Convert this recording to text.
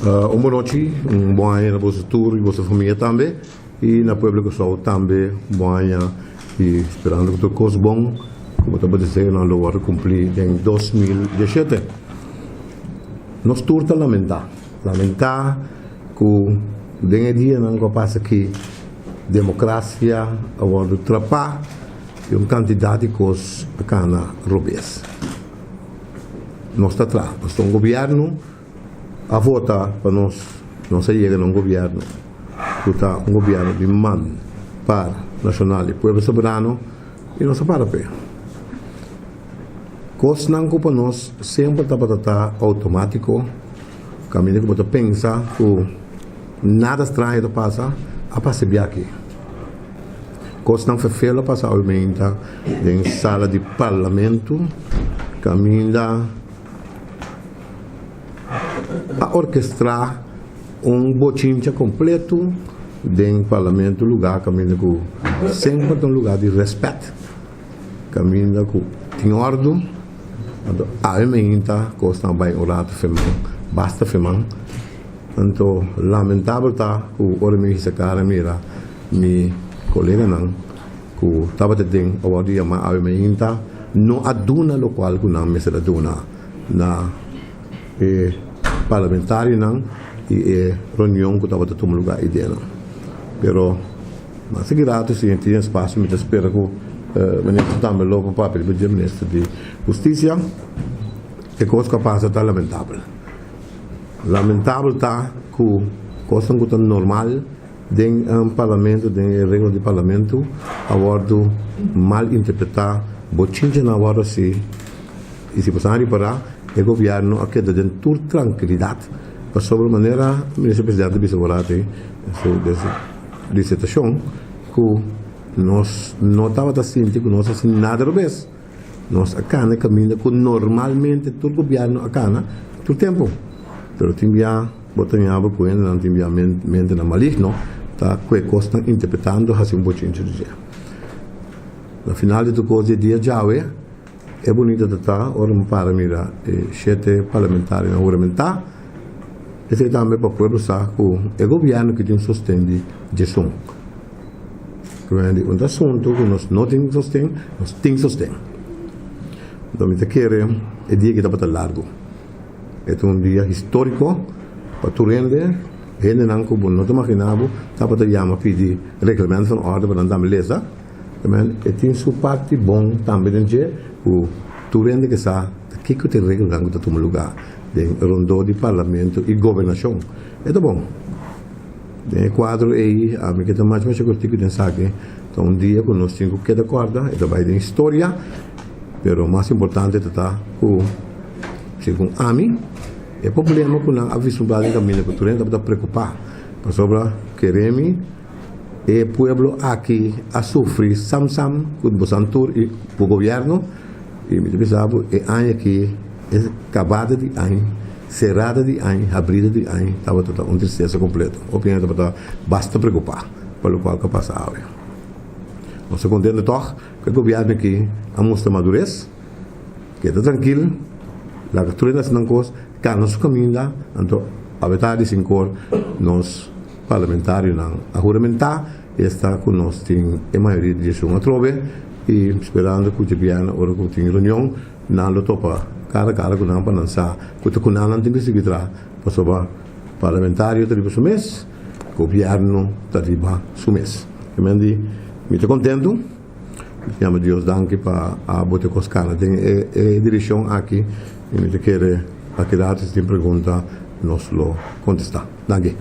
Un bon nochi, un bon aña na boso tur y boso famia tambe y na pueblo Curaçao tambe un bon aña y sperando cu tur cos bon cu bo ta bo deseonan lo worde cumpli den 2017. Nos tur ta lamenta, lamenta cu den e dianan cu a pasa aki democracia a worde trapa y un cantidad di cos a cana robes. Nos ta traha, nos ta un gobierno. A vota pa nos, nos a yega na un gobierno cu ta un gobierno di man, par, nacional y pueblo soberano y nos a para p'e. Cosnan cu pa nos semper tabata ta automatico, caminda cu bo ta pensa cu nada straño ta pasa, a pasa e biaha aki. Cosnan ferfeel a pasa awe den sala di parlamento caminda. A orkestrá un bochincha kompleto den parlamento lugá kaminda ku semper ta un lugá di rèspèt, kaminda ku tin òrdu. Anto awe mainta kosnan a bai un ratu feman, basta feman. Anto lamentabel ta ku ora mi hisa kara mira mi koleganan ku tabata den a wòrdu yamá awe mainta no a duna lokual ku nan mester a duna na e parlamentarionan i e reunion ku tabata tuma lugá ei den. Pero mas aki rato si tin espasio mi ta spera ku minister tambe lo por papia riba dje, minister di hustisia. E kos ku a pasa ta lamentabel. Lamentabel ta ku kosnan ku ta normal den parlamento, den e regla di parlamento a wòrdu mal interpretá, bochinchanan a wòrdu hasi i si bo sa ripará e gobièrnu a keda den tur trankilidat pasobra manera minister presidente a bisa bo rato ei den su disertashon ku nos no tabata sinti ku nos a hasi nada robes, nos a kana e kaminda ku normalmente tur gobièrnu a kana tur tempu pero tin bia. Bo ta ñaba ku hendenan tin bia mentenan maligno ta kue kosnan interpretando hasi un bochinchi di dje. Na final di tur kos di e dia djawe, e bunita ta ta ora mi para mira e shete parlamentarionan huramentá, esei tambe pa pueblo sa ku e gobièrnu ki tin sosten di djesun. Di un asuntu ku nos no tin sosten, nos tin sosten. Enton mi ta kere e dia aki tabata largu. E ta un dia historico pa tur hende, hendenan cu bo no ta magina bo tabata yama pidi reglamento van orde pa nan tambe lesa. Amen. E tin su parti bon tambe den dje cu tur hende ke sa ta kico ta e reglanan cu ta tuma lugar den rondó di parlamento y gobernacion. E ta bon. Den e cuadro ey ami ke ta mas masha cortico den esaki ta un dia cu nos tin cu keda corda, e ta bay den historia, pero mas importante ta ta cu. Segun ami, e problema ku nan a vislumbra den kaminda ku tur hende tabata preokupá pasobra keremi e pueblo aki a sufri sam sam ku bosan tur i ku gobièrnu i mi ta bisa bo e aña aki e kabada di aña serada di aña habrida di aña tabata ta un tristesa kompleto hopi hende tabata basta preokupá pa lokual ku a pasa awe. Nos ta kontento tòg ku e gobièrnu aki a mustra madures. Keda trankil, laga tur hende hasi nan kos, kana su kaminda, anto awe tardi sinkor nos parlamentarionan a huramentá, esta ku nos tin e mayoria di diesun atrobe i sperando ku djabièrnè ora ku tin reunion nan lo topa kara kara ku nan pa nan sa ku ta ku nan nan tin ku sigui traha pasobra parlamentario ta riba su mes, gobièrnu ta riba su mes. Mi ta kontentu. Mi ta yama Dios danki pa a bote kos kana den e direkshon aki i mi ta kere aki rato si tin pregunta nos lo kontestá. Danki.